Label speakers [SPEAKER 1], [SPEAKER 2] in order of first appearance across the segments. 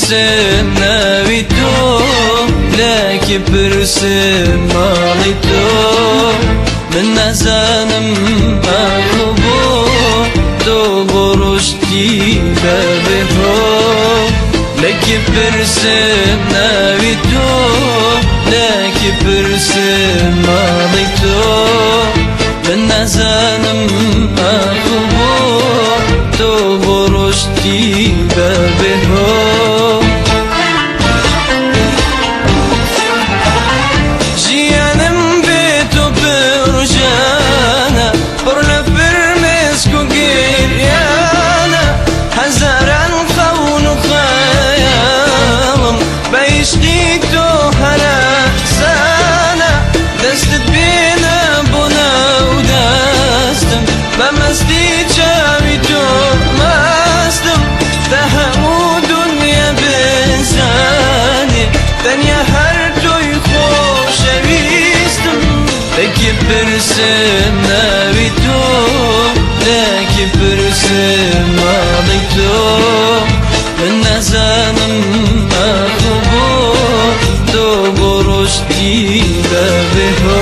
[SPEAKER 1] پرسم ناوی تۆ لەکی پرسم ماڵی تۆ من نازانم ئاخۆ بۆ تۆ بۆ ڕۆشتی بەبێ هۆ لەکی پرسم ناوی تۆ لەکی پرسم ماڵی تۆ من نازانم ئاخۆ بۆ تۆ بۆ ڕۆشتی بەبێ هۆ ژیانم بێ تۆ پڕژانە پڕ لە فرمێسک و گریانە هەزاران خەون و خەیاڵم بە عیشقی تۆ هەراسانە دەستت بێنە بۆ ناو دەستم بە مەستی چاوی تۆ مەستم تا هەموو دنیا بزانێ تەنیا هەر تۆی خۆشەویستم لەکی پرسم ناوی تۆ لەکی پرسم ماڵی تۆ من نازانم ئاخۆ بۆ تۆ بۆ ڕۆشتی بەبێ هۆ.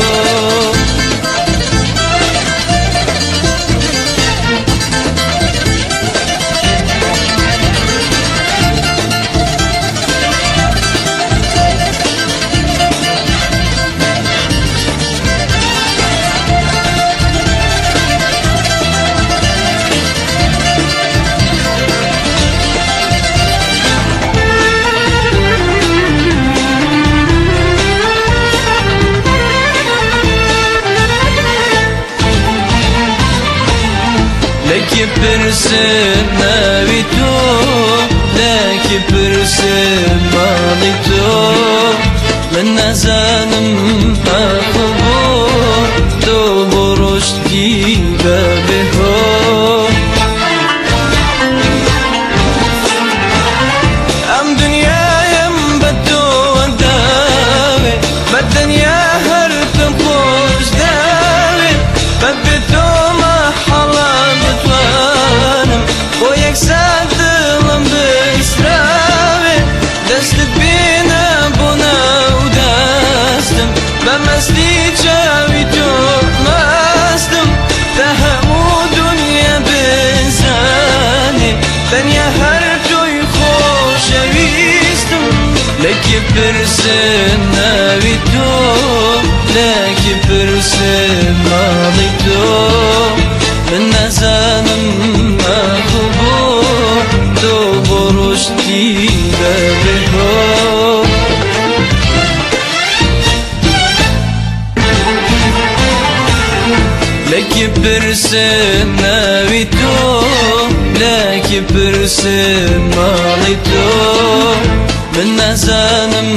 [SPEAKER 1] لەکی پرسم ناوی تۆ لەکی پرسم ماڵی تۆ من نازانم ئاخۆ بۆ تۆ بۆ ڕۆشتی بەبێ هۆ ئەم دنیایم بە تۆ داوێ بە تەنیا هەرتم خۆش داوێ بەبێ تۆ مەحاڵە بتوانم بۆ یەک سات دڵم بسراوێ دەستت بێنە بۆ ناو دەستم بە مەستی چاوی تۆ مەستم تا هەموو دنیا بزانێ تەنیا هەر تۆی خۆشەویستم لەکی پرسم ناوی تۆ لەکی پرسم ماڵی تۆ من نازانم ئاخۆ بۆ تۆ بۆ ڕۆشتی بەبێ هۆ. لەکی پرسم ناوی تۆ لەکی پرسم ماڵی تۆ من نازانم.